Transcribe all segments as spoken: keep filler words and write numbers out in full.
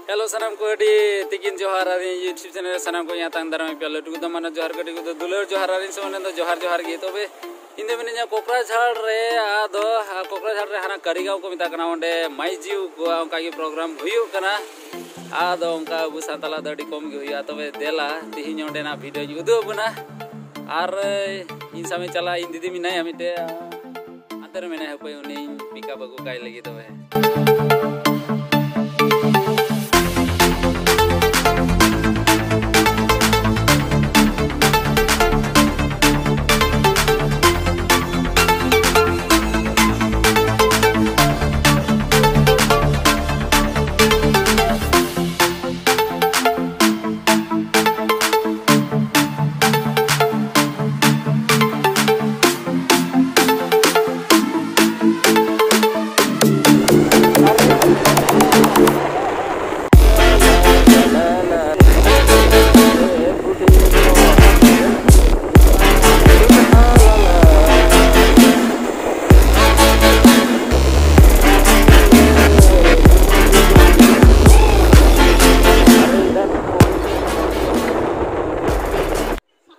Hello ᱥᱟᱱᱟᱢ ᱠᱚ, ᱟᱹᱰᱤ ᱛᱤᱠᱤᱱ ᱡᱚᱦᱟᱨ᱾ ᱟᱨ ᱤᱧ YouTube ᱪᱮᱱᱮᱞ ᱨᱮ ᱥᱟᱱᱟᱢ ᱠᱚ ᱧᱟᱛᱟᱝ ᱫᱟᱨᱟᱢ ᱯᱮᱭᱟ᱾ ᱞᱟᱹᱴᱩ ᱠᱚᱫᱚ ᱢᱟᱱᱮ ᱡᱚᱦᱟᱨ, ᱠᱟᱹᱴᱤᱡ ᱠᱚᱫᱚ ᱫᱩᱞᱟᱹᱲ ᱡᱚᱦᱟᱨ, ᱟᱨ ᱤᱧ ᱥᱚᱢᱟᱱ ᱫᱚ ᱡᱚᱦᱟᱨ ᱡᱚᱦᱟᱨ ᱜᱮ᱾ ᱛᱚᱵᱮ ᱤᱧ ᱫᱚ ᱢᱤᱱᱟᱹᱧᱟ ᱠᱚᱠᱨᱟᱡᱷᱟᱲ ᱨᱮ᱾ ᱟᱫᱚ ᱠᱚᱠᱨᱟᱡᱷᱟᱲ ᱨᱮ ᱦᱟᱱᱟ ᱠᱟᱹᱨᱤᱜᱟᱸᱣ ᱠᱚ ᱢᱮᱛᱟᱜ ᱠᱟᱱᱟ, ᱚᱸᱰᱮ ᱢᱟᱹᱭᱡᱤᱣ ᱠᱚᱣᱟᱜ ᱚᱱᱠᱟ ᱜᱮ ᱯᱨᱳᱜᱨᱟᱢ ᱦᱩᱭᱩᱜ ᱠᱟᱱᱟ᱾ ᱟᱫᱚ ᱚᱱᱠᱟ ᱟᱵᱚ ᱥᱟᱱᱛᱟᱲᱟᱜ ᱫᱚ ᱟᱹᱰᱤ ᱠᱚᱢ ᱜᱮ ᱦᱩᱭᱩᱜᱼᱟ᱾ ᱛᱚᱵᱮ ᱫᱮᱞᱟ, ᱛᱤᱦᱤᱧ ᱚᱸᱰᱮᱱᱟᱜ ᱵᱷᱤᱰᱤᱭᱳᱧ ᱩᱫᱩᱜ ᱟᱵᱚᱱᱟ᱾ ᱟᱨ ᱤᱧ ᱥᱟᱶ ᱮ ᱪᱟᱞᱟᱜᱼᱟ, ᱤᱧ ᱫᱤᱫᱤ ᱢᱮᱱᱟᱭᱟ ᱢᱤᱫᱴᱮᱡ, ᱦᱟᱱᱛᱮ ᱨᱮ ᱢᱮᱱᱟᱭᱟ, ᱦᱟᱯᱳᱭ ᱩᱱᱤᱧ ᱯᱤᱠᱟᱯ ᱟᱹᱜᱩ ᱠᱟᱭ ᱞᱟᱹᱜᱤᱫ᱾ ᱛᱚᱵᱮ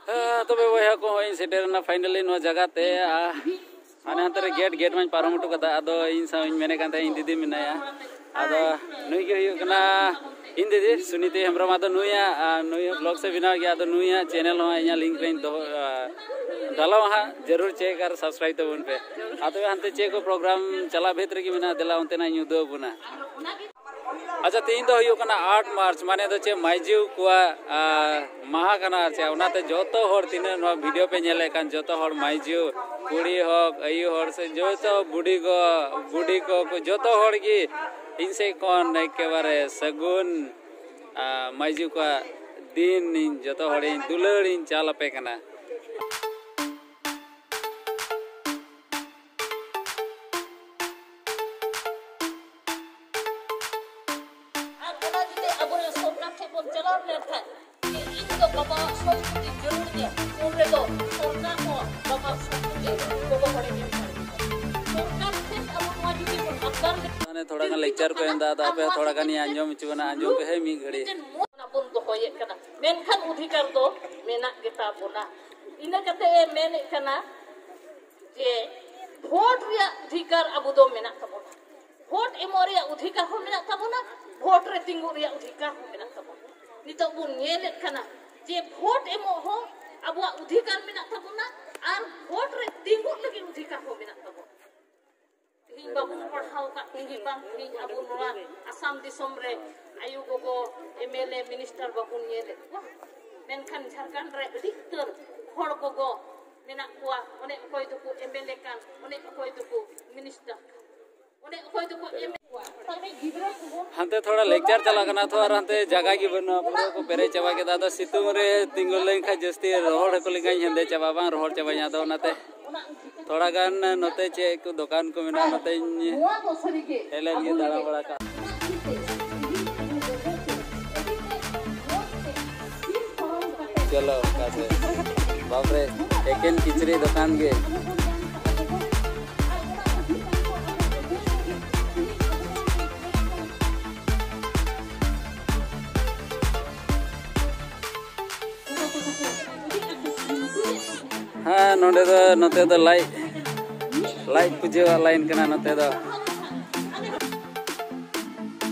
ᱦᱮᱸ, ᱛᱚᱵᱮ ᱵᱚᱭᱦᱟ ᱠᱚ, ᱦᱚᱸᱜᱼᱚᱭ ᱤᱧ ᱥᱮᱴᱮᱨ ᱮᱱᱟ finally ᱱᱚᱣᱟ ᱡᱟᱭᱜᱟ ᱛᱮ᱾ ᱟᱨ ᱦᱟᱱᱮ ᱦᱟᱱᱛᱮ ᱨᱮ ᱜᱮᱴ, ᱜᱮᱴ ᱢᱟᱧ ᱯᱟᱨᱚᱢ ᱦᱚᱴᱚ ᱠᱟᱫᱟ᱾ ᱟᱫᱚ ᱤᱧ ᱥᱟᱶ ᱤᱧ ᱢᱮᱱᱮ ᱠᱟᱱ ᱛᱟᱦᱮᱸᱫ, ᱤᱧ ᱫᱤᱫᱤ ᱢᱮᱱᱟᱭᱟ᱾ ᱟᱫᱚ ᱱᱩᱭ ᱜᱮ ᱦᱩᱭᱩᱜ ᱠᱟᱱᱟ ᱤᱧ ᱫᱤᱫᱤ ᱥᱩᱱᱤᱛᱤ ᱦᱮᱢᱵᱨᱚᱢ᱾ ᱟᱫᱚ ᱱᱩᱭᱟᱜ, ᱟᱨ ᱱᱩᱭ ᱦᱚᱸ vlogs ᱮ ᱵᱮᱱᱟᱣ ᱜᱮᱭᱟ᱾ ᱟᱫᱚ ᱱᱩᱭᱟᱜ channel ᱦᱚᱸ ᱤᱧᱟᱹᱜ link ᱨᱮᱧ ᱫᱚᱦᱚ, ᱟᱨ ᱰᱟᱞᱟᱣᱟ ᱦᱟᱸᱜ, ᱡᱟᱹᱨᱩᱲ check ᱟᱨ subscribe ᱛᱟᱵᱚᱱ ᱯᱮ᱾ ᱟᱫᱚ ᱦᱟᱱᱛᱮ ᱪᱮᱫ ᱠᱚ program ᱪᱟᱞᱟᱜ ᱵᱷᱮᱫ ᱨᱮᱜᱮ ᱢᱮᱱᱟᱜᱼᱟ, ᱫᱮᱞᱟ ᱚᱱᱛᱮᱱᱟᱜ ᱤᱧ ᱩᱫᱩᱜ ᱟᱵᱚᱱᱟ᱾ ᱟᱪᱪᱷᱟ, ᱛᱮᱦᱮᱧ ᱫᱚ ᱦᱩᱭᱩᱜ ᱠᱟᱱᱟ ᱟᱴ ᱢᱟᱨᱪ, ᱢᱟᱱᱮ ᱫᱚ ᱪᱮᱫ, ᱢᱟᱹᱭᱡᱩ ᱠᱚᱣᱟᱜ, ᱟ, ᱢᱟᱦᱟ ᱠᱟᱱᱟ ᱟᱨ ᱪᱮᱫ, ᱚᱱᱟᱛᱮ ᱡᱚᱛᱚ ᱦᱚᱲ ᱛᱤᱱᱟᱹᱜ ᱱᱚᱣᱟ ᱵᱷᱤᱰᱤᱭᱳ ᱯᱮ ᱧᱮᱞᱮᱫ ᱠᱟᱱ, ᱡᱚᱛᱚ ᱦᱚᱲ ᱢᱟᱹᱭᱡᱩ, ᱠᱩᱲᱤ ᱦᱚᱠ, ᱟᱭᱩ ᱦᱚᱲ ᱥᱮ ᱡᱚᱛᱚ ᱵᱩᱰᱤ ᱜᱚ, ᱵᱩᱰᱤ ᱠᱚ, ᱠᱚ ᱡᱚᱛᱚ ᱦᱚᱲ ᱜᱮ ᱤᱧ ᱥᱮᱫ ᱠᱷᱚᱱ ᱮᱠᱮᱵᱟᱨᱮ ᱥᱟᱹᱜᱩᱱ, ᱟ, ᱢᱟᱹᱭᱡᱩ ᱠᱚᱣᱟᱜ ᱫᱤᱱ ᱤᱧ ᱡᱚᱛᱚ ᱦᱚᱲᱤᱧ ᱫᱩᱞᱟᱹᱲ ᱤᱧ ᱪᱟᱞ ᱟᱯᱮ ᱠᱟᱱᱟ᱾ ᱟᱨ ᱚᱱᱟ ᱡᱩᱫᱤ ᱟᱵᱚᱨᱮᱱ ᱥᱚᱨᱠᱟᱨ ᱴᱷᱮᱱ ᱵᱚᱱ ᱪᱟᱞᱟᱣ ᱞᱮᱱᱠᱷᱟᱱ, ᱡᱮ ᱤᱧ ᱫᱚ ᱵᱟᱵᱟᱣᱟᱜ ᱥᱚᱝᱥᱠᱨᱤᱛᱤ ᱡᱟᱹᱨᱩᱲ ᱜᱮᱭᱟ, ᱩᱱ ᱨᱮᱫᱚ ᱥᱚᱨᱠᱟᱨ ᱦᱚᱸ ᱵᱟᱵᱟᱣᱟᱜ ᱥᱚᱝᱥᱠᱨᱤᱛᱤ ᱜᱚᱜᱚ ᱦᱚᱲᱮ ᱧᱮᱞ ᱫᱟᱲᱮᱭᱟᱜᱼᱟ᱾ ᱥᱚᱨᱠᱟᱨ ᱴᱷᱮᱱ ᱟᱵᱚ ᱱᱚᱣᱟ ᱡᱩᱫᱤ ᱵᱚᱱ ᱟᱵᱫᱟᱨ ᱞᱮᱠᱷᱟᱱ, ᱛᱷᱚᱲᱟ ᱜᱟᱱ ᱞᱮᱠᱪᱟᱨ ᱠᱚ ᱮᱢ ᱮᱫᱟ, ᱟᱫᱚ ᱟᱯᱮ ᱦᱚᱸ ᱛᱷᱚᱲᱟ ᱜᱟᱱᱤᱧ ᱟᱸᱡᱚᱢ ᱦᱚᱪᱚ ᱵᱚᱱᱟ, ᱟᱸᱡᱚᱢ ᱯᱮ ᱦᱮᱸ ᱢᱤᱫ ᱜᱷᱟᱹᱲᱤᱡ᱾ ᱢᱤᱫᱴᱮᱱ ᱢᱚᱱ ᱵᱚᱱ ᱫᱚᱦᱚᱭᱮᱫ ᱠᱟᱱᱟ, ᱢᱮᱱᱠᱷᱟᱱ ᱚᱫᱷᱤᱠᱟᱨ ᱫᱚ ᱢᱮᱱᱟᱜ ᱜᱮᱛᱟ ᱵᱚᱱᱟ᱾ ᱤᱱᱟᱹ ᱠᱟᱛᱮ ᱮ ᱢᱮᱱᱮᱫ ᱠᱟᱱᱟ ᱡᱮ ᱵᱷᱳᱴ ᱨᱮᱭᱟᱜ ᱚᱫᱷᱤᱠᱟᱨ ᱟᱵᱚ ᱫᱚ ᱢᱮᱱᱟᱜ ᱛᱟᱵᱚᱱᱟ, ᱵᱷᱳᱴ ᱮᱢᱚᱜ ᱨᱮᱭᱟᱜ ᱚᱫᱷᱤᱠᱟᱨ ᱦᱚᱸ ᱢᱮᱱᱟᱜ ᱛᱟᱵᱚᱱᱟ, ᱵᱷᱳᱴ ᱨᱮ ᱛᱤᱸᱜᱩ ᱨᱮᱭᱟᱜ ᱚᱫᱷᱤᱠᱟᱨ ᱦᱚᱸ ᱢᱮᱱᱟᱜ ᱛᱟᱵᱚᱱᱟ᱾ ᱱᱤᱛᱚᱜ ᱵᱚᱱ ᱧᱮᱞᱮᱫ ᱠᱟᱱᱟ ᱡᱮ ᱵᱷᱳᱴ ᱮᱢᱚᱜ ᱦᱚᱸ ᱟᱵᱚᱣᱟᱜ ᱚᱫᱷᱤᱠᱟᱨ ᱢᱮᱱᱟᱜ ᱛᱟᱵᱚᱱᱟ ᱟᱨ ᱵᱷᱳᱴ ᱨᱮ ᱛᱤᱸᱜᱩ ᱞᱟᱹᱜᱤᱫ ᱚᱫᱷᱤᱠᱟᱨ ᱦᱚᱸ ᱢᱮᱱᱟᱜ ᱛᱟᱵᱚᱱᱟ᱾ ᱛᱮᱦᱮᱧ ᱵᱟᱵᱚᱱ ᱯᱟᱲᱦᱟᱣ ᱟᱠᱟᱫ ᱛᱮᱜᱮ ᱵᱟᱝ ᱛᱮᱦᱮᱧ ᱟᱵᱚ ᱱᱚᱣᱟ ᱟᱥᱟᱢ ᱫᱤᱥᱚᱢ ᱨᱮ ᱟᱭᱳ ᱜᱚᱜᱚ ᱮᱢ ᱮᱞ ᱮ ᱢᱤᱱᱤᱥᱴᱟᱨ ᱵᱟᱵᱚᱱ ᱧᱮᱞᱮᱫ ᱠᱚᱣᱟ, ᱢᱮᱱᱠᱷᱟᱱ ᱡᱷᱟᱲᱠᱷᱚᱸᱰ ᱨᱮ ᱟᱹᱰᱤ ᱩᱛᱟᱹᱨ ᱦᱚᱲ ᱜᱚᱜᱚ ᱢᱮᱱᱟᱜ ᱠᱚᱣᱟ, ᱚᱱᱮ ᱚᱠᱚᱭ ᱫᱚᱠᱚ ᱮᱢ ᱮᱞ ᱮ ᱠᱟᱱ, ᱚᱱᱮ ᱚᱠᱚᱭ ᱫᱚᱠᱚ ᱢᱤᱱᱤᱥᱴᱟᱨ ᱠᱟᱱ, ᱚᱱᱮ ᱚᱠᱚᱭ ᱫᱚᱠᱚ ᱮᱢ ᱮᱫ ᱠᱚᱣᱟ᱾ ᱛᱟᱦᱞᱮ ᱜᱤᱫᱽᱨᱟᱹ ᱠᱚᱵᱚᱱ ᱦᱟᱱᱛᱮ ᱛᱷᱚᱲᱟ ᱞᱮᱠᱪᱟᱨ ᱪᱟᱞᱟᱜ ᱠᱟᱱᱟ ᱛᱚ, ᱟᱨ ᱦᱟᱱᱛᱮ ᱡᱟᱭᱜᱟ ᱜᱮ ᱵᱟᱹᱱᱩᱜᱼᱟ, ᱯᱩᱨᱟᱹ ᱠᱚ ᱯᱮᱨᱮᱡ ᱪᱟᱵᱟ ᱠᱮᱫᱟ᱾ ᱟᱫᱚ ᱥᱤᱛᱩᱝ ᱨᱮ ᱛᱤᱸᱜᱩ ᱞᱮᱱᱠᱷᱟᱱ ᱡᱟᱹᱥᱛᱤ ᱨᱚᱦᱚᱲ ᱦᱚᱸᱠᱚ ᱞᱮᱸᱜᱟᱧ ᱦᱮᱸᱫᱮ ᱪᱟᱵᱟᱜᱼᱟ, ᱵᱟᱝ ᱨᱚᱦᱚᱲ ᱪᱟᱵᱟᱧ᱾ ᱟᱫᱚ ᱚᱱᱟᱛᱮ ᱛᱷᱚᱲᱟ ᱜᱟᱱ ᱱᱚᱛᱮ ᱪᱮᱫ ᱠᱚ ᱫᱚᱠᱟᱱ ᱠᱚ ᱢᱮᱱᱟᱜᱼᱟ, ᱱᱚᱛᱮᱧ ᱦᱮᱡ ᱞᱮᱱ ᱜᱮ ᱫᱟᱬᱟ ᱵᱟᱲᱟ ᱠᱟᱜ᱾ ᱪᱚᱞᱚ, ᱚᱠᱟ ᱥᱮᱫ? ᱵᱟᱯᱨᱮ, ᱮᱠᱮᱱ ᱠᱤᱪᱨᱤᱡ ᱫᱚᱠᱟᱱ ᱜᱮ᱾ ᱦᱮᱸ, ᱱᱚᱰᱮ ᱫᱚ, ᱱᱚᱛᱮ ᱫᱚ ᱞᱟᱡ, ᱞᱟᱡ ᱯᱩᱡᱟᱹᱣᱟᱜ ᱞᱟᱭᱤᱱ ᱠᱟᱱᱟ ᱱᱚᱛᱮ ᱫᱚ᱾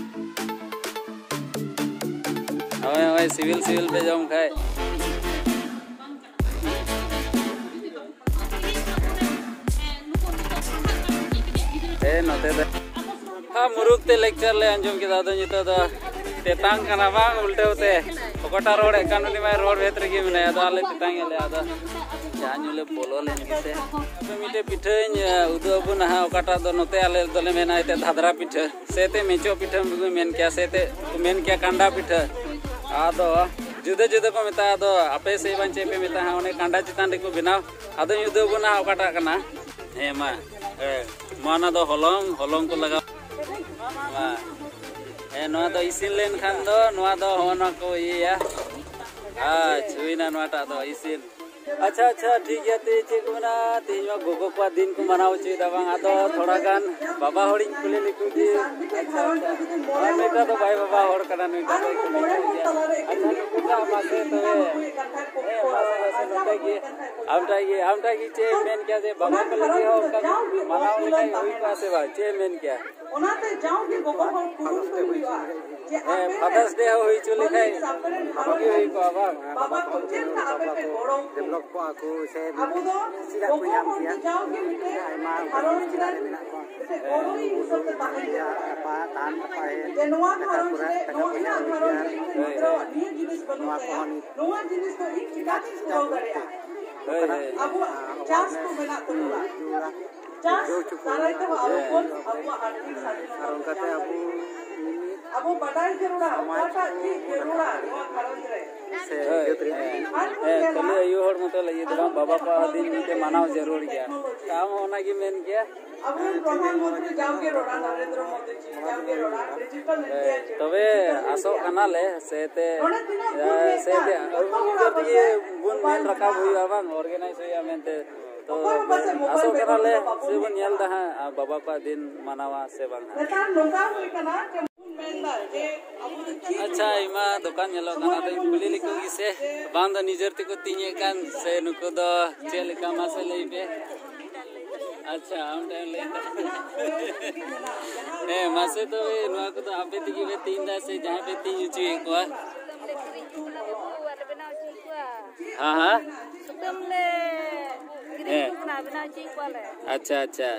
ᱦᱳᱭ, ᱦᱳᱭ, ᱥᱤᱵᱤᱞ, ᱥᱤᱵᱤᱞ ᱯᱮ ᱡᱚᱢ ᱠᱷᱟᱡ᱾ ᱦᱮᱸ, ᱱᱚᱛᱮ ᱫᱚ᱾ ᱦᱮᱸ, ᱢᱩᱨᱩᱠ ᱛᱮ ᱞᱮᱠᱪᱟᱨ ᱞᱮ ᱟᱸᱡᱚᱢ ᱠᱮᱫᱟ᱾ ᱟᱫᱚ ᱱᱤᱛᱚᱜ ᱫᱚ ᱛᱮᱛᱟᱝ ᱠᱟᱱᱟ ᱵᱟᱝ, ᱩᱞᱴᱟᱹᱣ ᱛᱮ᱾ ᱚᱠᱚᱭᱴᱟᱜ ᱨᱚᱲᱮᱫ ᱠᱟᱱ, ᱩᱱᱤ ᱢᱟᱭ ᱨᱚᱲ ᱵᱷᱮᱫ ᱨᱮᱜᱮ ᱢᱮᱱᱟᱭᱟ᱾ ᱟᱫᱚ ᱟᱞᱮ ᱛᱮᱛᱟᱝ ᱮᱫ ᱞᱮ᱾ ᱟᱫᱚ ᱪᱟ ᱧᱩ ᱞᱮ ᱵᱚᱞᱚ ᱞᱮᱱ ᱜᱮᱥᱮ᱾ ᱟᱫᱚ ᱢᱤᱫᱴᱮᱡ ᱯᱤᱴᱷᱟᱹᱧ, ᱮ, ᱩᱫᱩᱜ ᱟᱵᱚᱱᱟ ᱦᱟᱸᱜ, ᱚᱠᱟᱴᱟᱜ ᱫᱚ ᱱᱚᱛᱮ ᱟᱞᱮ ᱫᱚᱞᱮ ᱢᱮᱱᱟ ᱮᱱᱛᱮᱫ ᱫᱷᱟᱫᱽᱨᱟ ᱯᱤᱴᱷᱟᱹ, ᱥᱮ ᱮᱱᱛᱮᱫ ᱢᱮᱪᱚ ᱯᱤᱴᱷᱟᱹ ᱵᱚᱱ ᱢᱮᱱ ᱠᱮᱭᱟ, ᱥᱮ ᱮᱱᱛᱮᱫ ᱠᱚ ᱢᱮᱱ ᱠᱮᱭᱟ ᱠᱟᱸᱰᱟ ᱯᱤᱴᱷᱟᱹ᱾ ᱟᱫᱚ ᱡᱩᱫᱟᱹ ᱡᱩᱫᱟᱹ ᱠᱚ ᱢᱮᱛᱟᱜᱼᱟ᱾ ᱟᱫᱚ ᱟᱯᱮ ᱥᱮᱫ ᱵᱟᱝ ᱪᱮᱫ ᱯᱮ ᱢᱮᱛᱟᱜᱼᱟ ᱦᱟᱸᱜ, ᱚᱱᱮ ᱠᱟᱸᱰᱟ ᱪᱮᱛᱟᱱ ᱨᱮᱠᱚ ᱵᱮᱱᱟᱣ᱾ ᱟᱫᱚᱧ ᱩᱫᱩᱜ ᱟᱵᱚᱱᱟ ᱦᱟᱸᱜ ᱚᱠᱟᱴᱟᱜ ᱠᱟᱱᱟ᱾ ᱦᱮᱸ, ᱢᱟ᱾ ᱦᱮᱸ, ᱢᱟ, ᱚᱱᱟ ᱫᱚ ᱦᱚᱞᱚᱝ, ᱦᱚᱞᱚᱝ ᱠᱚ ᱞᱟᱜᱟᱣ᱾ ᱢᱟ᱾ ᱦᱮᱸ, ᱱᱚᱣᱟ ᱫᱚ ᱤᱥᱤᱱ ᱞᱮᱱᱠᱷᱟᱱ ᱫᱚ ᱱᱚᱣᱟ ᱫᱚ ᱦᱚᱸᱜᱼᱚ ᱱᱚᱣᱟ ᱠᱚ ᱤᱭᱟᱹᱭᱟ᱾ ᱟᱪᱪᱷᱟ, ᱦᱩᱭᱱᱟ ᱱᱚᱣᱟᱴᱟᱜ ᱫᱚ ᱤᱥᱤᱱ᱾ ᱟᱪᱪᱷᱟ, ᱟᱪᱪᱷᱟ, ᱴᱷᱤᱠ ᱜᱮᱭᱟ᱾ ᱛᱮ ᱪᱮᱫ ᱠᱚ ᱢᱮᱱᱟ, ᱛᱮᱦᱮᱧ ᱢᱟ ᱜᱚᱜᱚ ᱠᱚᱣᱟᱜ ᱫᱤᱱ ᱠᱚ ᱢᱟᱱᱟᱣ ᱦᱚᱪᱚᱭᱮᱫᱟ ᱵᱟᱝ? ᱟᱫᱚ ᱛᱷᱚᱲᱟ ᱜᱟᱱ ᱵᱟᱵᱟ ᱦᱚᱲᱤᱧ ᱠᱩᱞᱤ ᱞᱮᱠᱚ ᱜᱮ᱾ ᱟᱪᱪᱷᱟ, ᱟᱪᱪᱷᱟ᱾ ᱟᱨ ᱱᱩᱭᱴᱟᱜ ᱫᱚ ᱵᱟᱭ ᱵᱟᱵᱟ ᱦᱚᱲ ᱠᱟᱱᱟ, ᱱᱩᱭᱴᱟᱜ ᱫᱚ ᱠᱩᱞᱤ ᱠᱚ ᱜᱮᱭᱟ᱾ ᱟᱪᱪᱷᱟ, ᱱᱩᱠᱩᱴᱟᱜ ᱢᱟᱥᱮ ᱛᱚᱵᱮ, ᱦᱮᱸ, ᱢᱟᱥᱮ, ᱢᱟᱥᱮ, ᱱᱚᱛᱮ ᱜᱮ, ᱟᱢᱴᱟᱜ ᱜᱮ, ᱟᱢᱴᱟᱜ ᱜᱮ ᱪᱮᱫ ᱮᱢ ᱢᱮᱱ ᱠᱮᱭᱟ ᱡᱮ ᱵᱟᱵᱟ ᱠᱚ ᱞᱟᱹᱜᱤᱫ ᱦᱚᱸ ᱚᱱᱠᱟ ᱢᱟᱱᱟᱣ ᱞᱮᱠᱷᱟᱡ ᱦᱩᱭ ᱠᱚᱜᱼᱟ ᱥᱮ ᱵᱟᱝ? ᱪᱮᱫ ᱮᱢ ᱢᱮᱱ ᱠᱮᱭᱟ? ᱚᱱᱟᱛᱮ ᱡᱟᱣᱜᱮ ᱜᱚᱜᱚ ᱦᱚᱲ ᱠᱩᱨᱩᱢᱩᱴᱩᱭ ᱦᱩᱭᱩᱜᱼᱟ ᱡᱮ ᱦᱮᱸ, ᱟᱯᱮ ᱨᱮᱱ Father's Day ᱦᱚᱸ ᱦᱩᱭ ᱦᱚᱪᱚ ᱞᱮᱠᱷᱟᱡ ᱢᱟᱹᱱᱢᱤ ᱥᱟᱶᱛᱟ ᱨᱮᱱ ᱵᱷᱟᱹᱜᱤ ᱦᱟᱨᱚᱸ ᱦᱩᱭ ᱠᱚᱜᱼᱟ ᱵᱟᱝ? ᱵᱟᱵᱟ ᱠᱚ ᱪᱮᱫ ᱞᱮᱠᱟ ᱟᱯᱮ ᱯᱮ ᱜᱚᱲᱚ ᱰᱮᱵᱷᱞᱚᱯ ᱠᱚᱜᱼᱟ ᱠᱚ ᱥᱮ ᱟᱵᱚ ᱫᱚ ᱪᱮᱫᱟᱜ ᱠᱚ ᱜᱚᱜᱚ ᱧᱟᱢ ᱦᱚᱲ ᱠᱮᱭᱟ? ᱜᱮ ᱡᱟᱣᱜᱮ ᱢᱤᱫᱴᱮᱱ ᱟᱭᱢᱟ ᱦᱟᱨᱚᱸᱡᱽ ᱢᱩᱥᱠᱤᱞ ᱨᱮᱱ ᱨᱮ ᱢᱮᱱᱟᱜ ᱠᱚᱣᱟ᱾ ᱢᱤᱫᱴᱮᱱ ᱜᱚᱲᱚ ᱦᱤᱥᱟᱹᱵ ᱛᱮ ᱛᱟᱦᱮᱸ ᱜᱟᱯᱟ ᱛᱟᱦᱮᱱ ᱜᱟᱯᱟ ᱦᱮᱡ ᱡᱮ ᱱᱚᱣᱟ ᱴᱟᱠᱟ ᱜᱷᱟᱨᱚᱸᱡᱽ ᱯᱚᱭᱥᱟ ᱨᱮ ᱴᱟᱠᱟ ᱱᱚᱣᱟ ᱯᱚᱭᱥᱟ ᱜᱷᱟᱨᱚᱸᱡᱽ ᱦᱩᱭᱩᱜ ᱨᱮ ᱜᱮᱭᱟ᱾ ᱜᱤᱫᱽᱨᱟᱹᱣᱟᱜ ᱱᱤᱭᱟᱹ ᱡᱤᱱᱤᱥ ᱵᱟᱹᱱᱩᱜ ᱱᱚᱣᱟ ᱛᱟᱭᱟ, ᱠᱚᱦᱚᱸ ᱱᱤᱛ ᱱᱚᱣᱟ ᱡᱤᱱᱤᱥ ᱫᱚ ᱤᱧ ᱪᱤᱠᱟᱹᱛᱤᱧ ᱯᱩᱨᱟᱹᱣ ᱫᱟᱲᱮᱭᱟᱜᱼᱟ? ᱦᱳᱭ, ᱦᱳᱭ᱾ ᱟᱵᱚᱣᱟᱜ ᱪᱟᱥ ᱠᱚ ᱢᱮᱱᱟᱜ ᱛᱟᱵᱚᱱᱟ᱾ ᱪᱟᱥ ᱫᱟᱨᱟᱭ ᱛᱮᱦᱚᱸ ᱟᱵᱚ ᱵᱚᱱ ᱟᱵᱚᱣᱟᱜ ᱟᱨᱛᱷᱤᱠ ᱥᱟᱫᱷᱤᱱᱚᱛᱟ ᱟᱨ ᱵᱚᱱ ᱚᱱᱠᱟᱛᱮ ᱧᱟᱢ ᱟᱵᱚ ᱫᱟᱲᱮᱭᱟᱜᱼᱟ᱾ ᱢᱤᱢᱤᱫ ᱟᱵᱚ ᱵᱟᱰᱟᱭ ᱡᱟᱹᱨᱩᱲᱟ ᱥᱚᱢᱟᱡᱽ ᱚᱠᱟᱴᱟᱜ ᱠᱚ ᱪᱮᱫ ᱡᱟᱹᱨᱩᱲᱟ ᱨᱟᱠᱟᱵ ᱱᱚᱣᱟ ᱜᱷᱟᱨᱚᱸᱡᱽ ᱨᱮ᱾ ᱥᱮ ᱟᱨ ᱵᱚᱱ ᱦᱮᱸ, ᱧᱮᱞᱟ ᱠᱷᱟᱹᱞᱤ ᱟᱭᱳ ᱦᱚᱲ ᱢᱚᱛᱚ ᱞᱟᱹᱜᱤᱫ ᱫᱚ ᱵᱟᱝ, ᱵᱟᱵᱟ ᱠᱚᱣᱟᱜ ᱦᱚᱸ ᱫᱤᱱ ᱢᱤᱫᱴᱮᱡ ᱢᱟᱱᱟᱣ ᱡᱟᱹᱨᱩᱲ ᱜᱮᱭᱟ᱾ ᱟᱢ ᱦᱚᱸ ᱚᱱᱟᱜᱮ ᱢᱮᱱ ᱜᱮᱭᱟ᱾ ᱟᱵᱚᱨᱮᱱ ᱯᱨᱚᱫᱷᱟᱱ ᱢᱚᱱᱛᱨᱤ ᱡᱟᱣᱜᱮ ᱨᱚᱲᱟ, ᱱᱚᱨᱮᱱᱫᱨᱚ ᱢᱳᱫᱤ ᱡᱤ ᱡᱟᱣᱜᱮ ᱨᱚᱲᱟ, ᱰᱤᱡᱤᱴᱟᱞ ᱦᱮᱸ, ᱤᱱᱰᱤᱭᱟ ᱡᱮ ᱛᱚᱵᱮ ᱟᱥᱚᱜ ᱠᱟᱱᱟᱞᱮ ᱥᱮ ᱛᱮ, ᱱᱚᱰᱮ ᱛᱤᱱᱟᱹᱜ ᱵᱷᱩᱞ ᱦᱩᱭ ᱥᱮ ᱟᱠᱟᱱ, ᱛᱮ ᱡᱚᱛᱚ ᱦᱚᱲᱟᱜ ᱱᱤᱡᱮᱨ ᱛᱮᱜᱮ ᱯᱟᱥᱮ ᱵᱚᱱ ᱢᱮᱱ ᱢᱳᱵᱟᱭᱤᱞ ᱨᱟᱠᱟᱵ ᱢᱮᱱᱟᱜᱼᱟ᱾ ᱦᱩᱭᱩᱜᱼᱟ ᱵᱟᱝ, ᱚᱨᱜᱟᱱᱟᱭᱤᱡᱽ ᱦᱩᱭᱩᱜᱼᱟ ᱢᱮᱱᱛᱮ᱾ ᱛᱚ ᱚᱠᱚᱭ ᱦᱚᱸ ᱯᱟᱥᱮ ᱢᱳᱵᱟᱭᱤᱞ ᱟᱥᱚᱜ ᱵᱮᱜᱚᱨ ᱠᱟᱱᱟᱞᱮ ᱫᱚ ᱵᱟᱵᱚᱱ ᱥᱮᱵᱚᱱ ᱧᱮᱞ ᱧᱮᱞ ᱫᱟ ᱫᱟᱲᱮᱭᱟᱜᱼᱟ᱾ ᱦᱟᱸᱜ, ᱟᱨ ᱵᱟᱵᱟ ᱠᱚᱣᱟᱜ ᱫᱤᱱ ᱢᱟᱱᱟᱣᱟ ᱥᱮ ᱵᱟᱝ ᱦᱟᱸᱜ? ᱱᱮᱛᱟᱨ ᱱᱚᱝᱠᱟ ᱦᱩᱭ ᱠᱟᱱᱟ ᱡᱮ ᱵᱚᱱ ᱢᱮᱱ ᱫᱟ ᱡᱮ ᱟᱵᱚ ᱫᱚ ᱪᱮᱫ ᱟᱪᱪᱷᱟ, ᱦᱚᱸ ᱟᱭᱢᱟ ᱫᱚᱠᱟᱱ ᱧᱮᱞᱚᱜ ᱠᱟᱱᱟ, ᱥᱚᱢᱚᱭ ᱟᱫᱚᱧ ᱵᱚᱱ ᱠᱩᱞᱤ ᱞᱮᱠᱚ ᱜᱮ ᱥᱮ ᱵᱟᱝ ᱫᱚ ᱱᱤᱡᱮᱨ ᱛᱮᱠᱚ ᱛᱤᱧᱮᱫ ᱠᱟᱱ ᱥᱮ ᱱᱩᱠᱩ ᱫᱚ ᱪᱮᱫ ᱞᱮᱠᱟ, ᱢᱟᱥᱮ ᱞᱟᱹᱭ ᱯᱮ᱾ ᱟᱪᱪᱷᱟ, ᱟᱢ ᱴᱷᱮᱱ ᱞᱟᱹᱭ ᱫᱟ᱾ ᱦᱮᱸ, ᱢᱟᱥᱮ ᱛᱚᱵᱮ ᱱᱚᱣᱟ ᱠᱚᱫᱚ ᱟᱯᱮ ᱛᱮᱜᱮ ᱯᱮ ᱛᱤᱧ ᱫᱟ ᱥᱮ ᱡᱟᱦᱟᱸᱭ ᱯᱮ ᱛᱤᱧ ᱦᱚᱪᱚᱭᱮᱫ ᱠᱚᱣᱟ? ᱥᱩᱛᱟᱹᱢ ᱞᱮ ᱠᱤᱨᱤᱧ ᱟᱹᱜᱩ ᱠᱟᱱᱟ, ᱵᱮᱱᱟᱣ ᱦᱚᱪᱚᱭᱮᱫ ᱠᱚᱣᱟᱞᱮ᱾ ᱦᱮᱸ᱾ ᱦᱮᱸ᱾ ᱟᱪᱪᱷᱟ, ᱟᱪᱪᱷᱟ᱾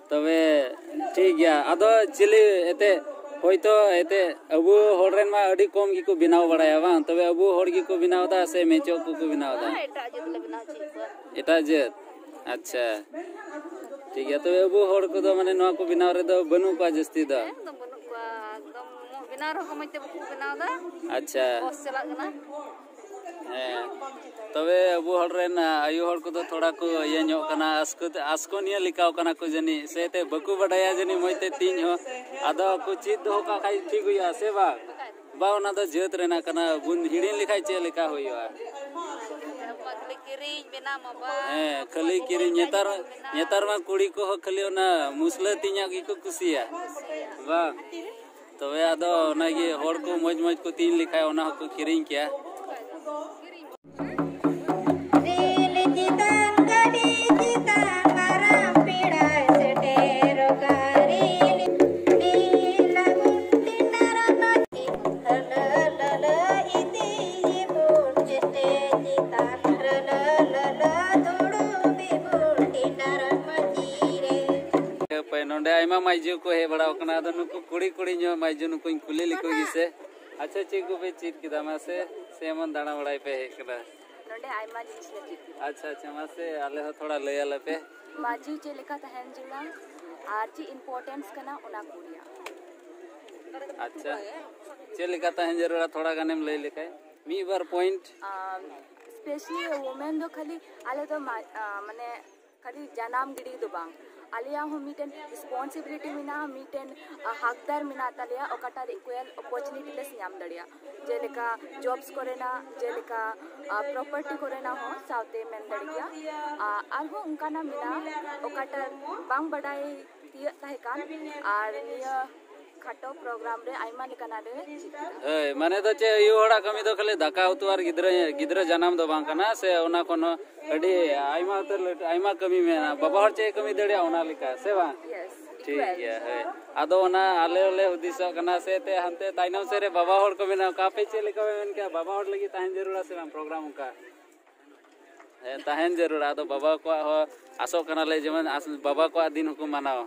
ᱛᱚᱵᱮ ᱴᱷᱤᱠ ᱜᱮᱭᱟ᱾ ᱟᱫᱚ ᱪᱤᱞᱤ ᱮᱛᱮ, ᱦᱳᱭᱛᱳ ᱮᱛᱮ ᱟᱵᱚ ᱦᱚᱲ ᱨᱮᱱ ᱢᱟ ᱟᱹᱰᱤ ᱠᱚᱢ ᱜᱮᱠᱚ ᱵᱮᱱᱟᱣ ᱵᱟᱲᱟᱭᱟ ᱵᱟᱝ? ᱛᱚᱵᱮ ᱟᱵᱚ ᱦᱚᱲ ᱜᱮᱠᱚ ᱵᱮᱱᱟᱣ ᱮᱫᱟ ᱥᱮ ᱢᱮᱪᱚ ᱠᱚᱠᱚ ᱵᱮᱱᱟᱣ ᱮᱫᱟ? ᱦᱮᱸ, ᱮᱴᱟᱜ ᱡᱟᱹᱛ ᱞᱮ ᱵᱮᱱᱟᱣ ᱦᱚᱪᱚᱭᱮᱫ ᱠᱚᱣᱟ᱾ ᱮᱴᱟᱜ ᱡᱟᱹᱛ? ᱟᱪᱪᱷᱟ, ᱴᱷᱤᱠ ᱜᱮᱭᱟ᱾ ᱛᱚᱵᱮ ᱟᱵᱚ ᱦᱚᱲ ᱠᱚᱫᱚ ᱢᱟᱱᱮ ᱱᱚᱣᱟ ᱠᱚ ᱵᱮᱱᱟᱣ ᱨᱮᱫᱚ ᱵᱟᱹᱱᱩᱜ ᱠᱚᱣᱟ ᱡᱟᱹᱥᱛᱤ ᱫᱚ? ᱮᱠᱫᱚᱢ ᱵᱟᱹᱱᱩᱜ ᱠᱚᱣᱟ, ᱮᱠᱫᱚᱢ ᱵᱮᱱᱟᱣ ᱨᱮᱦᱚᱸ ᱠᱚ ᱢᱚᱡᱽ ᱛᱮ ᱵᱟᱠᱚ ᱵᱮᱱᱟᱣ ᱮᱫᱟ᱾ ᱟᱪᱪᱷᱟ᱾ ᱵᱚᱥ ᱪᱟᱞᱟᱜ ᱠᱟᱱᱟ᱾ ᱦᱮᱸ, ᱛᱚᱵᱮ ᱟᱵᱚ ᱦᱚᱲ ᱨᱮᱱ, ᱟ, ᱟᱭᱳ ᱦᱚᱲ ᱠᱚᱫᱚ ᱛᱷᱚᱲᱟ ᱠᱚ ᱤᱭᱟᱹ ᱧᱚᱜ ᱠᱟᱱᱟ, ᱟᱥᱠᱚ-, ᱟᱥᱠᱚᱱᱤᱭᱟᱹ ᱞᱮᱠᱟᱣ ᱠᱟᱱᱟ ᱠᱚ ᱡᱟᱹᱱᱤᱡ, ᱥᱮ ᱛᱮ ᱵᱟᱠᱚ ᱵᱟᱰᱟᱭᱟ ᱡᱟᱹᱱᱤᱡ ᱢᱚᱡᱽ ᱛᱮ ᱛᱤᱧ ᱦᱚᱸ᱾ ᱟᱫᱚ ᱠᱚ ᱪᱮᱫ ᱫᱚᱦᱚ ᱠᱟᱜ ᱠᱷᱟᱡ ᱴᱷᱤᱠ ᱦᱩᱭᱩᱜᱼᱟ, ᱥᱮ ᱵᱟᱝ? ᱵᱟ, ᱚᱱᱟ ᱫᱚ ᱡᱟᱹᱛ ᱨᱮᱱᱟᱜ ᱠᱟᱱᱟ, ᱵᱚᱱ ᱦᱤᱲᱤᱧ ᱞᱮᱠᱷᱟᱡ ᱪᱮᱫ ᱞᱮᱠᱟ ᱦᱩᱭᱩᱜᱼᱟ? ᱠᱤᱨᱤᱧ ᱵᱮᱱᱟᱣ ᱢᱟ ᱵᱟᱝ᱾ ᱦᱮᱸ, ᱠᱷᱟᱹᱞᱤ ᱠᱤᱨᱤᱧ᱾ ᱱᱮᱛᱟᱨ, ᱱᱮᱛᱟᱨ ᱢᱟ ᱠᱩᱲᱤ ᱠᱚᱦᱚᱸ ᱠᱷᱟᱹᱞᱤ ᱚᱱᱟ ᱢᱩᱥᱞᱟᱹ ᱛᱤᱧᱟᱜ ᱜᱮᱠᱚ ᱠᱩᱥᱤᱭᱟᱜ᱾ ᱵᱟᱝ? ᱛᱚᱵᱮ ᱟᱫᱚ ᱚᱱᱟᱜᱮ ᱦᱚᱲ ᱠᱚ ᱢᱚᱡᱽ ᱢᱚᱡᱽ ᱠᱚ ᱛᱤᱧ ᱞᱮᱠᱷᱟᱡ ᱚᱱᱟ ᱦᱚᱸᱠᱚ ᱠᱤᱨᱤᱧ ᱠᱮᱭᱟ᱾ ᱨᱮᱞ ᱪᱮᱛᱟᱱ ᱜᱟᱹᱰᱤ ᱪᱮᱛᱟᱱ ᱢᱟᱨᱟᱝ ᱯᱮᱲᱟᱭ ᱥᱮᱴᱮᱨ ᱠᱟᱱ᱾ ᱨᱮᱞ ᱱᱤᱞᱟᱢ ᱴᱤᱱᱟᱨ ᱢᱟᱹᱪᱤ ᱦᱟᱹᱞᱟᱹ ᱞᱟᱹᱞᱟᱹ ᱤᱫᱤᱭᱮᱵᱚᱱ ᱪᱮᱴᱮ ᱪᱮᱛᱟᱱ ᱦᱟᱹᱞᱟᱹ ᱞᱟᱹᱞᱟᱹ ᱫᱩᱲᱩᱵᱮᱵᱚᱱ ᱴᱤᱱᱟᱨ ᱢᱟᱹᱪᱤ ᱨᱮ᱾ ᱦᱟᱯᱮ, ᱱᱚᱰᱮ ᱟᱭᱢᱟ ᱢᱟᱹᱭᱡᱩ ᱠᱚ ᱦᱮᱡ ᱵᱟᱲᱟᱣ ᱠᱟᱱᱟ᱾ ᱟᱫᱚ ᱱᱩᱠᱩ ᱠᱩᱲᱤ ᱠᱩᱲᱤ ᱧᱚᱜ ᱢᱟᱹᱭᱡᱩ ᱱᱩᱠᱩᱧ ᱠᱩᱞᱤ ᱞᱮᱠᱚ ᱜᱮ ᱥᱮ᱾ ᱟᱪᱪᱷᱟ, ᱪᱮᱫ ᱠᱚᱯᱮ ᱪᱮᱫ ᱠᱮᱫᱟ ᱢᱟᱥᱮ? ᱥᱮ ᱮᱢᱚᱱ ᱫᱟᱬᱟ ᱵᱟᱲᱟᱭ ᱯᱮ ᱦᱮᱡ ᱠᱟᱱᱟ? ᱱᱚᱰᱮ ᱟᱭᱢᱟ ᱡᱤᱱᱤᱥ ᱞᱮ ᱪᱮᱫ ᱠᱮᱫᱟ᱾ ᱟᱪᱪᱷᱟ, ᱟᱪᱪᱷᱟ, ᱢᱟᱥᱮ ᱟᱞᱮ ᱦᱚᱸ ᱛᱷᱚᱲᱟ ᱞᱟᱹᱭ ᱟᱞᱮ ᱯᱮ᱾ ᱢᱟᱹᱡᱷᱤ ᱪᱮᱫ ᱞᱮᱠᱟ ᱛᱟᱦᱮᱱ ᱡᱟᱹᱨᱩᱲᱟ ᱟᱨ ᱪᱮᱫ importance ᱠᱟᱱᱟ ᱚᱱᱟ ᱠᱚ ᱨᱮᱭᱟᱜ᱾ ᱟᱪᱪᱷᱟ, ᱪᱮᱫ ᱞᱮᱠᱟ ᱛᱟᱦᱮᱱ ᱡᱟᱹᱨᱩᱲᱟ ᱛᱷᱚᱲᱟ ᱜᱟᱱᱮᱢ ᱞᱟᱹᱭ ᱞᱮᱠᱷᱟᱡ ᱢᱤᱫ ᱵᱟᱨ point? ᱟᱢ, specially women ᱫᱚ ᱠᱷᱟᱹᱞᱤ ᱟᱞᱮ ᱫᱚ ᱢᱟ-, ᱟ, ᱢᱟᱱᱮ ᱠᱷᱟᱹᱞᱤ ᱡᱟᱱᱟᱢ ᱜᱤᱰᱤ ᱫᱚ ᱵᱟᱝ, ᱟᱞᱮᱭᱟᱜ ᱦᱚᱸ ᱢᱤᱫᱴᱮᱱ responsibility ᱢᱮᱱᱟᱜᱼᱟ, ᱢᱤᱫᱴᱮᱱ, ᱟ, ᱦᱚᱠᱫᱟᱨ ᱢᱮᱱᱟᱜ ᱛᱟᱞᱮᱭᱟ, ᱚᱠᱟᱴᱟᱜ ᱨᱮ equal opportunity ᱞᱮ ᱧᱟᱢ ᱫᱟᱲᱮᱭᱟᱜ, ᱡᱮᱞᱮᱠᱟ jobs ᱠᱚᱨᱮᱱᱟᱜ, ᱡᱮᱞᱮᱠᱟ, ᱟ, property ᱠᱚᱨᱮᱱᱟᱜ ᱦᱚᱸ ᱥᱟᱶᱛᱮ ᱢᱮᱱ ᱫᱟᱲᱮ ᱜᱮᱭᱟ᱾ ᱟ, ᱟᱨᱦᱚᱸ ᱚᱱᱠᱟᱱᱟᱜ ᱢᱮᱱᱟᱜᱼᱟ, ᱚᱠᱟᱴᱟᱜ ᱵᱟᱝ ᱵᱟᱰᱟᱭ ᱛᱤᱭᱟᱹᱜ ᱛᱟᱦᱮᱸ ᱠᱟᱱ, ᱟᱨ ᱱᱤᱭᱟᱹ ᱠᱷᱟᱴᱚ program ᱨᱮ ᱟᱭᱢᱟ ᱞᱮᱠᱟᱱᱟᱜ ᱞᱮ ᱪᱮᱫ ᱠᱮᱫᱟ᱾ ᱦᱳᱭ, ᱢᱟᱱᱮ ᱫᱚ ᱪᱮᱫ, ᱟᱭᱳ ᱦᱚᱲᱟᱜ ᱠᱟᱹᱢᱤ ᱫᱚ ᱠᱷᱟᱹᱞᱤ ᱫᱟᱠᱟ ᱩᱛᱩ ᱟᱨ ᱜᱤᱫᱽᱨᱟᱹ, ᱜᱤᱫᱽᱨᱟᱹ ᱡᱟᱱᱟᱢ ᱫᱚ ᱵᱟᱝ ᱠᱟᱱᱟ, ᱥᱮ ᱚᱱᱟ ᱠᱷᱚᱱ ᱦᱚᱸ ᱟᱹᱰᱤ ᱟᱭᱢᱟ ᱩᱛᱟᱹᱨ ᱞᱟᱹᱴᱩ, ᱟᱭᱢᱟ ᱠᱟᱹᱢᱤ ᱢᱮᱱᱟᱜᱼᱟ᱾ ᱵᱟᱵᱟ ᱦᱚᱲ ᱪᱮᱫ ᱮ ᱠᱟᱹᱢᱤ ᱫᱟᱲᱮᱭᱟᱜᱼᱟ, ᱚᱱᱟ ᱞᱮᱠᱟ, ᱥᱮ ᱵᱟᱝ? Yes, ᱴᱷᱤᱠ equal᱾ ᱜᱮᱭᱟ, ᱦᱳᱭ᱾ ᱟᱫᱚ ᱚᱱᱟ ᱟᱞᱮ ᱦᱚᱸᱞᱮ ᱦᱩᱫᱤᱥᱚᱜ ᱠᱟᱱᱟ, ᱥᱮ ᱮᱱᱛᱮᱫ ᱦᱟᱱᱛᱮ ᱛᱟᱭᱱᱚᱢ ᱥᱮᱫ ᱨᱮ ᱵᱟᱵᱟ ᱦᱚᱲ ᱠᱚ ᱢᱮᱱᱟᱜ ᱠᱚᱣᱟ, ᱟᱯᱮ ᱪᱮᱫ ᱞᱮᱠᱟ ᱯᱮ ᱢᱮᱱ ᱠᱮᱜᱼᱟ, ᱵᱟᱵᱟ ᱦᱚᱲ ᱞᱟᱹᱜᱤᱫ ᱛᱟᱦᱮᱱ ᱡᱟᱹᱨᱩᱲᱟ ᱥᱮ ᱵᱟᱝ program ᱚᱱᱠᱟ? ᱦᱮᱸ, ᱛᱟᱦᱮᱱ ᱡᱟᱹᱨᱩᱲᱟ᱾ ᱟᱫᱚ ᱵᱟᱵᱟ ᱠᱚᱣᱟᱜ ᱦᱚᱸ ᱟᱥᱚᱜ ᱠᱟᱱᱟᱞᱮ ᱡᱮᱢᱚᱱ ᱟᱥ-, ᱵᱟᱵᱟ ᱠᱚᱣᱟᱜ ᱫᱤᱱ ᱦᱚᱸᱠᱚ ᱢᱟᱱᱟᱣᱟ᱾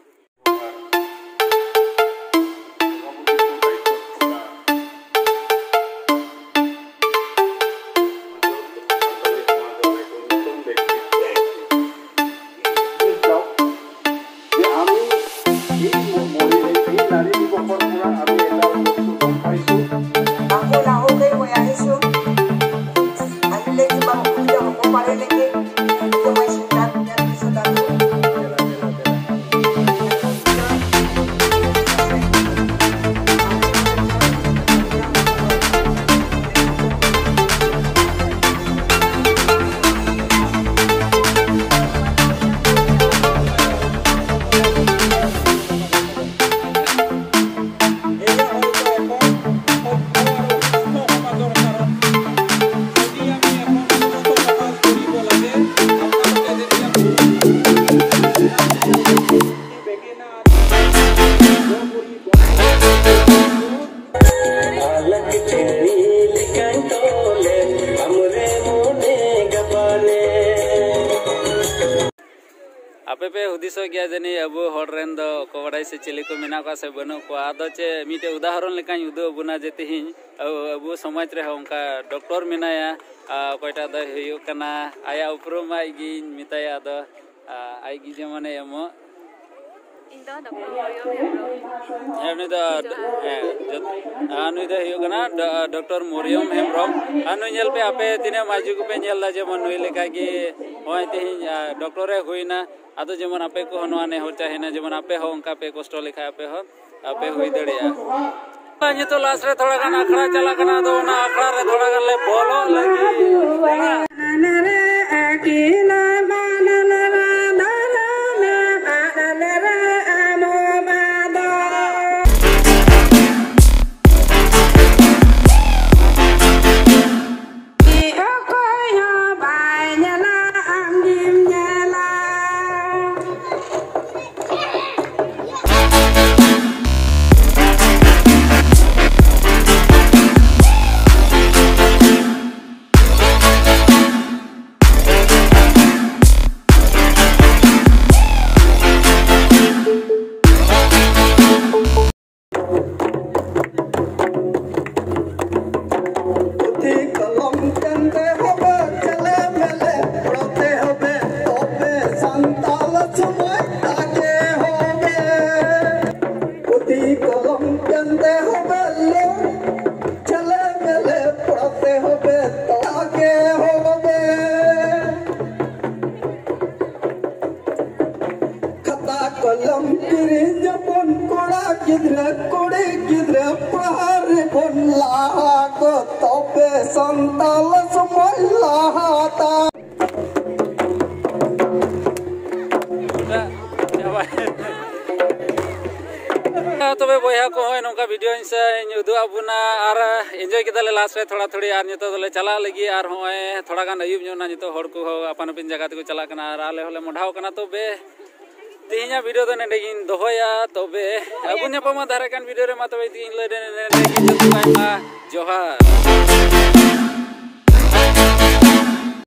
যে আমি এই ম-, মহিলা, এই নাৰী দিৱসৰ পৰা আমি এটা বস্তু গম পাইছোঁ। বাকো লাহোকে মই আহিছোঁ। আহিলে কিবা অসুবিধা হ'ব পাৰে নেকি? সেইটো মই চিন্তা কৰি আছোঁ তাতে। ᱥᱚ ᱜᱮᱭᱟ ᱡᱟᱹᱱᱤᱡ ᱟᱵᱚ ᱦᱚᱲ ᱨᱮᱱ ᱫᱚ ᱚᱠᱚᱭ ᱵᱟᱰᱟᱭ ᱥᱮ ᱪᱤᱞᱤ ᱠᱚ ᱢᱮᱱᱟᱜ ᱠᱚᱣᱟ ᱥᱮ ᱵᱟᱹᱱᱩᱜ ᱠᱚᱣᱟ᱾ ᱟᱫᱚ ᱪᱮᱫ ᱢᱤᱫᱴᱮᱡ ᱩᱫᱟᱦᱚᱨᱚᱱ ᱞᱮᱠᱟᱧ ᱩᱫᱩᱜ ᱟᱵᱚᱱᱟ ᱡᱮ ᱛᱤᱦᱤᱧ ᱟᱵᱚ, ᱟᱵᱚ ᱥᱚᱢᱟᱡᱽ ᱨᱮᱦᱚᱸ ᱚᱱᱠᱟ ᱰᱚᱠᱴᱚᱨ ᱢᱮᱱᱟᱭᱟ, ᱟᱨ ᱚᱠᱚᱭᱴᱟᱜ ᱫᱚᱭ ᱦᱩᱭᱩᱜ ᱠᱟᱱᱟ, ᱟᱭᱟᱜ ᱩᱯᱨᱩᱢ ᱟᱡ ᱜᱤᱧ ᱢᱮᱛᱟᱭᱟ, ᱟᱫᱚ ᱟᱨ ᱟᱡ ᱜᱮ ᱡᱮᱢᱚᱱᱮ ᱮᱢᱚᱜ᱾ ᱤᱧ ᱫᱚ ᱰᱚᱠᱴᱚᱨ ᱢᱚᱨᱤᱭᱚᱢ ᱦᱮᱢᱵᱨᱚᱢ᱾ ᱦᱮᱸ, ᱩᱱᱤ ᱫᱚ, ᱦᱮᱸ, ᱡᱚᱛ-, ᱟᱨ ᱱᱩᱭ ᱫᱚᱭ ᱦᱩᱭᱩᱜ ᱠᱟᱱᱟ ᱰᱚ-, ᱰᱚᱠᱴᱚᱨ ᱢᱚᱨᱤᱭᱚᱢ ᱦᱮᱢᱵᱨᱚᱢ᱾ ᱟᱨ ᱱᱩᱭ ᱧᱮᱞ ᱯᱮ, ᱟᱯᱮ ᱛᱤᱱᱟᱹᱜ ᱢᱟᱹᱡᱷᱤ ᱠᱚᱯᱮ ᱧᱮᱞ ᱮᱫᱟ, ᱡᱮᱢᱚᱱ ᱱᱩᱭ ᱞᱮᱠᱟ ᱜᱮ ᱱᱚᱜᱼᱚᱭ ᱛᱮᱦᱮᱧ, ᱟᱨ, ᱰᱚᱠᱴᱚᱨᱮ ᱦᱩᱭᱱᱟ᱾ ᱟᱫᱚ ᱡᱮᱢᱚᱱ ᱟᱯᱮ ᱠᱚᱦᱚᱸ ᱱᱚᱣᱟ ᱱᱮᱦᱚᱨ ᱛᱟᱦᱮᱱᱟ, ᱡᱮᱢᱚᱱ ᱟᱯᱮ ᱦᱚᱸ ᱚᱱᱠᱟ ᱯᱮ ᱠᱚᱥᱴᱚ ᱞᱮᱠᱷᱟᱱ ᱟᱯᱮ ᱦᱚᱸ ᱟᱯᱮ ᱦᱩᱭ ᱫᱟᱲᱮᱭᱟᱜᱼᱟ᱾ ᱱᱤᱛᱚᱜ ᱞᱟᱥᱴ ᱨᱮ ᱛᱷᱚᱲᱟ ᱜᱟᱱ ᱟᱠᱷᱲᱟ ᱪᱟᱞᱟᱜ ᱠᱟᱱᱟ, ᱟᱫᱚ ᱚᱱᱟ ᱟᱠᱷᱲᱟ ᱨᱮ ᱛᱷᱚᱲᱟ ᱜᱟᱱ ᱞᱮ ᱵᱚᱞᱚᱜ ᱞᱟᱹᱜᱤᱫ᱾ ᱚᱠᱚᱭ ᱦᱚᱸ ᱵᱟᱭ ᱧᱮᱞᱟ, ᱟᱢ ᱜᱮᱢ ᱧᱮᱞᱟ᱾ ᱯᱩᱛᱷᱤ ᱠᱚᱞᱚᱢ ᱪᱮᱱᱫᱮ ᱦᱚᱵᱮ, ᱪᱮᱞᱮ ᱢᱮᱞᱮ ᱯᱚᱲᱚᱛᱮ ᱦᱚᱵᱮ, ᱛᱚᱵᱮ ᱥᱟᱱᱛᱟᱞ ᱥᱚᱢᱟᱡᱽ ᱛᱟᱠᱮ ᱦᱚᱵᱮ᱾ ᱯᱩᱛᱷᱤ ᱠᱚᱞᱚᱢ ᱪᱮᱱᱫᱮ ᱦᱚᱵᱮ ᱞᱮ, ᱪᱮᱞᱮ ᱢᱮᱞᱮ ᱯᱚᱲᱚᱛᱮ ᱦᱚᱵᱮ, ᱛᱟᱠᱮ ᱦᱚᱵᱮ᱾ ᱠᱷᱟᱛᱟ ᱠᱚᱞᱚᱢ ᱠᱤᱨᱤᱧ ᱟᱵᱚᱱ ᱠᱚᱲᱟ ᱜᱤᱫᱽᱨᱟᱹ, ᱠᱩᱲᱤ ᱜᱤᱫᱽᱨᱟᱹ, ᱯᱟᱲᱦᱟᱣ ᱨᱮᱵᱚᱱ ᱞᱟᱦᱟ ᱠᱚ, ᱛᱚᱵᱮ ᱥᱟᱱᱛᱟᱞ ᱥᱚᱢᱟᱡᱽ ᱞᱟᱦᱟ ᱛᱟ᱾ ᱛᱚᱵᱮ ᱵᱚᱭᱦᱟ ᱠᱚ, ᱦᱚᱸᱜᱼᱚᱭ ᱱᱚᱝᱠᱟ ᱵᱷᱤᱰᱤᱭᱳ ᱤᱧ ᱥᱮ ᱤᱧ ᱩᱫᱩᱜ ᱟᱵᱚᱱᱟ ᱟᱨ ᱤᱱᱡᱚᱭ ᱠᱮᱫᱟᱞᱮ ᱞᱟᱥᱴ ᱨᱮ ᱛᱷᱚᱲᱟ ᱛᱷᱚᱲᱤ, ᱟᱨ ᱱᱤᱛᱚᱜ ᱫᱚᱞᱮ ᱪᱟᱞᱟᱜ ᱞᱟᱹᱜᱤᱫ᱾ ᱟᱨ ᱦᱚᱸᱜᱼᱚᱭ ᱛᱷᱚᱲᱟ ᱜᱟᱱ ᱟᱹᱭᱩᱵ ᱧᱚᱜ ᱮᱱᱟ, ᱱᱤᱛᱚᱜ ᱦᱚᱲ ᱠᱚᱦᱚᱸ ᱟᱯᱟᱱ ᱟᱹᱯᱤᱱ ᱡᱟᱭᱜᱟ ᱛᱮᱠᱚ ᱪᱟᱞᱟᱜ ᱠᱟᱱᱟ ᱟᱨ ᱟᱞᱮ ᱦᱚᱸᱞᱮ ᱢᱚᱰᱷᱟᱣ ᱠᱟᱱᱟ᱾ ᱛᱚᱵᱮ ᱛᱮᱦᱮᱧᱟᱜ ᱵᱷᱤᱰᱤᱭᱳ ᱫᱚ ᱱᱚᱸᱰᱮ ᱜᱤᱧ ᱫᱚᱦᱚᱭᱟ᱾ ᱛᱚᱵᱮ ᱟᱵᱚ ᱧᱟᱯᱟᱢᱟ ᱫᱟᱨᱟᱭ ᱠᱟᱱ ᱵᱷᱤᱰᱤᱭᱳ ᱨᱮ᱾ ᱢᱟ ᱛᱚᱵᱮ ᱛᱮᱦᱮᱧ ᱞᱟᱹᱭ ᱱᱚᱸᱰᱮ ᱜᱤᱧ ᱡᱚᱛᱚ ᱟᱭᱢᱟ ᱡᱚᱦᱟᱨ᱾